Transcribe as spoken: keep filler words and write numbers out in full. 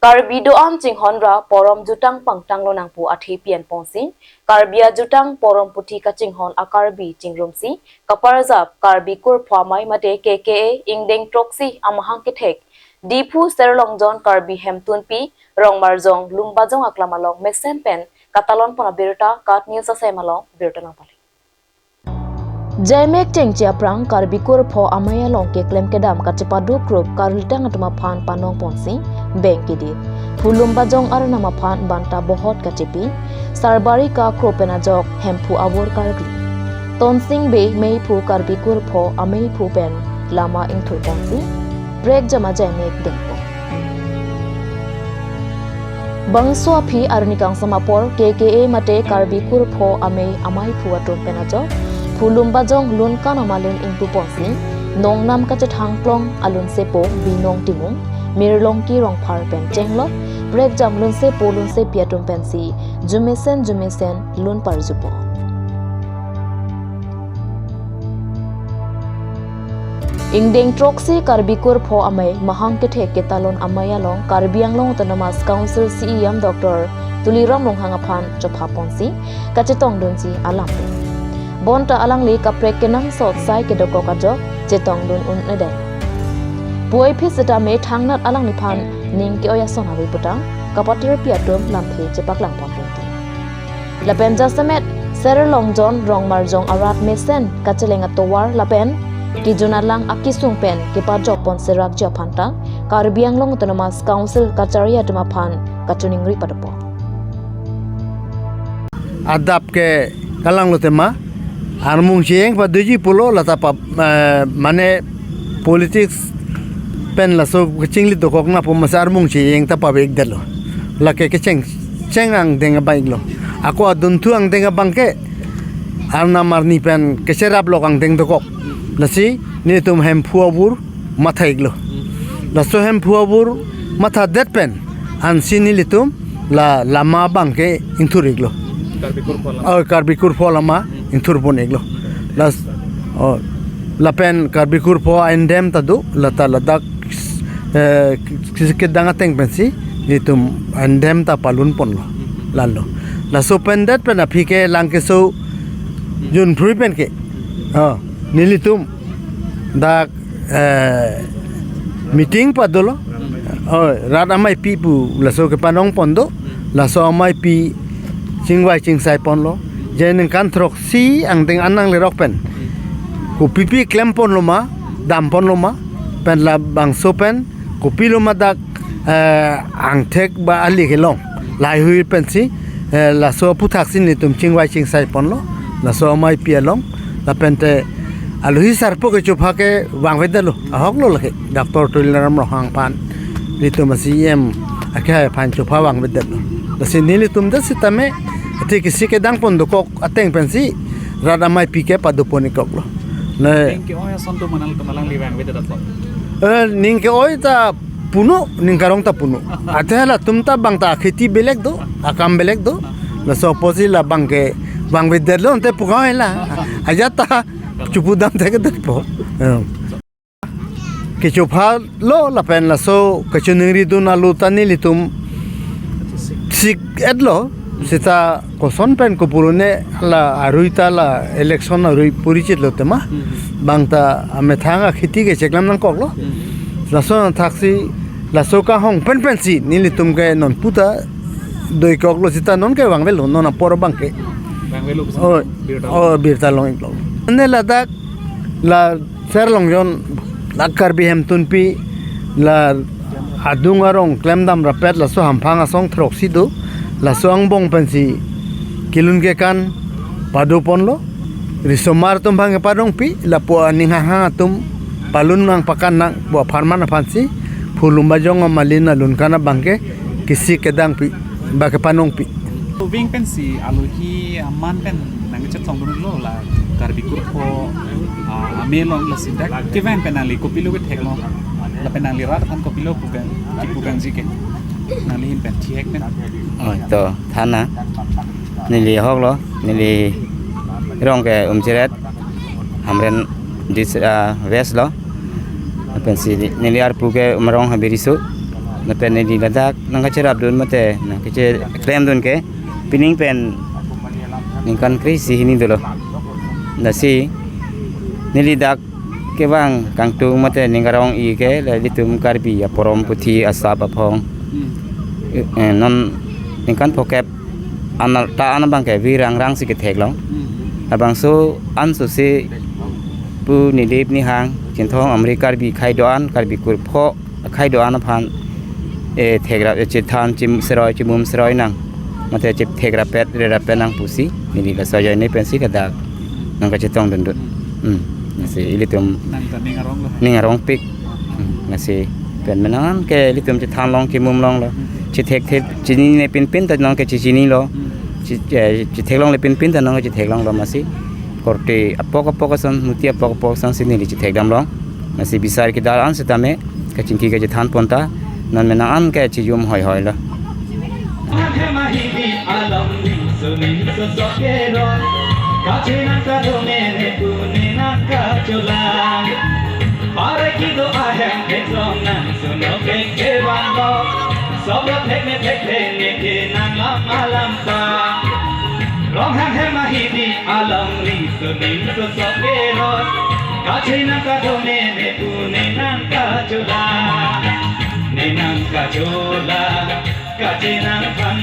Karbi do-an chinghon ra porom jutang pangtang lonang pu athe pi-en ponsi, Karbi ajutang porom puthi kachinghon a-Karbi chingrumsi kaparjap Karbi kurpho amei mate K K A ingdeng throksi amahang kethek Diphu Serlongjon Karbi Hemtunpi Rongmarjong Lumbajong aklam along mesen pen katalon pon abirta KAT News asai malong birta nangpali. Jaimek chengche aphrang Karbi kurpho amei along keklem kedam kachepado krup karlitang atum aphan panong ponsi beng kidit. Phu Lumbajong arnam aphan banta bohot kachepi, sarbari ka kro pen ajok Hemphu avur karkli. Tonsing Bey meiphu Karbi kurpho ameiphu pen lama ingthur ponsi prekjam ajaimek dengpo. Bangso aphi arni kangsam apor K K A mate Karbi kurpho amei ameiphu atum pen ajok Phu Lumbajong Lunkan amalin ingpu ponsi nongnam kachethang klong alunsepo Binong Timung, Mirlongki Rongphar pen chenglok prekjam lunsepo lunsepi atum pensi jumesen jumesen lun parjupo. Ingdeng throksi Karbi kurpho amei mahang kethek ketalon amei along Karbi Anglong Autonomous Council C E M Doctor Tuliram Ronghang aphan chopha ponsi kachetongdunsi alam pen. Bonta alangli kaprek kenangsot sai kedokok ajok chetongdun un-edet. Puvoiphit setame thangnat alangliphan ning ke-oi ason ave putang kapatirpi atum lamthe chepaklang pon rinti. Lapen jasemet Serlongjon Rongmarjong arat mesen kacheleng atovar lapen kejun alang akesung pen kepajok pon serakji aphan ta Karbi Anglong Autonomous Council kachari atum aphan kachiningri padopo. Adap ke kalang lo tema, armung cheyeng padoji pulo lata pa, eh, mane politics pen laso kachinglit dokok na pu masa armung cheyeng ta pavek detlo. Lake kecheng cheng angdeng abang lo. Ako adunthu angdeng abang ke arnam arni pen kecherap lok angdeng dokok. Lasi netum Hemphu avur matha iklo. Laso Hemphu avur mathadet pen ansi nelitum la lama abang ke ingthur iklo. Karbi kurpho lama. Oh, Karbi kurpho lama ingthur pon iklo. Las, oh, lapen Karbi kurpho aindem ta do, lata ladak, eh, kisi kedang ateng pensi netum aindem ta palun ponlo. Lalo. Laso pendet pen aphi ke lang keso junphrui pen ke. Oh, nelitum dak, eh, meeting padolo. Oh, rat ameipi pu laso kepanong pon do. Laso ameipi chingvai chingsai ponlo. Je ningkan throksi angdeng an nanglerok pen kopipi klem ponlo ma, dam ponlo ma, pen labangso pen kopilo ma dak, eh, angthek ba ali kelong. Laheihui pensi, eh, laso aphuthaksi netum chingvai chingsai ponlo. Laso ameipi along. Lapen te alohi sarpo kechopha ke vangvedetlo. Ahok lo lake. Doctor Tuliram Ronghang aphan. Netum a-C E M akehai aphan chopha vangvedetlo. Lasi nelitum det sitame athe kisi kedang pon dokok ateng pensi rat ameipi ke pado pon ikoklo. Ne. Ning ke-oi ason atum nangtum alangli vangvedet apot. Eh, ning ke-oi ta puno, ning karong ta puno. Athe latum ta bang ta kheti belek do, akam belek do. Laso apotsi labang ke vangvedetlo ante pu ka-oi la. Ajat ta chopudam thekdetpo. Eh. Kechopha lo lapen laso kachiningri dun alo ta nelitum sik-etlo seta koson pen kopurune la arui ta la election arui purichit lo tema. Hmm. Bang ta amethang akheti ke cheklam nangkoklo. Hmm. Laso thaksi laso kahong pen pensi nelitum ke non puta doikoklo seta non ke vangvelo non apor abang ke. Vangvelo. Oh, birta. Oh, birta long iklo. Ne ladak la Serlongjon, la Karbi Hemtunpi, la adung arong klemdam rapet laso hamphang asong throksi do, laso angbong pensi kelun kekan pado ponlo, risomar atum abang ke padongpi, lapu aning hanghang atum palun nang pakan nang pu apharman aphansi, Phu Lumbajong amalin alun kan abang ke kisi kedangpi, ba kepanongpi. Uving pensi alohi aman pen nangchetongdunlo la Karbi kurpho, ah, amei along lasi dak kevang pen nangli kopilo ketheklo lapen nangli rat aphan kopilo pugang, kipugangji ke nangli ahin pen thihek pen. Oh, to, thana. Neli ahok lo, neli rong ke Umchiret, Hamren dis, ah, West lo. Pensi neli arpu ke Umrong Habiriso. Lapen neli ladak nangkacherapdun mate nangkacheklem dun ke pining pen ningkan kre-isi hini dolo. Lasi neli dak kevang kangtung mate ning arong-i ke la ilitum Karbi aporom puthi asap aphong. Hmm. Eh, non ningkan phokep an ta an abang ke virang rang si ketheklong. Hmm. Labangso anso si pu Nilip Nihang Chinthong Amri Karbi akhei do-an, Karbi kurpho akhei do-an aphan, eh, thekrap, eh, chethan chim seroi chimum seroi nang. Mate chip thekrapet rerapet nang pusi neli laso ajoine pensi ladak nangkachetongdun dun. Hmm. Lasi ilitum Nang ta ning arong lo. Ning arongpik. Hmm. Lasi pen menang ke ilitum chethanlong chimumlonglo. Hmm. Chethek thek chinine pinpin ta nonke chechinilo. Hmm. Che-, eh, chetheklongle pinpin ta nonke chetheklonglo, lasi korte apok apok ason, muti apok apok ason si neli chethekdamlong. Lasi bisar kedar an setame kachingki kachethanpon ta non menang an kachijum hoihoi lo. Hema hidi along ning suning suso kero. Kachinang kadome ne pune nang kachola. Pare kido ahem thekdong nang suno thek kevang lo. Sobra thek ne thek thek ne ke nang lam alam pa. Ronghang hema hidi along ning suning suso kero. Kachinang kadome ne pune nang kachola. Ne nang kachola. Kachinang phan.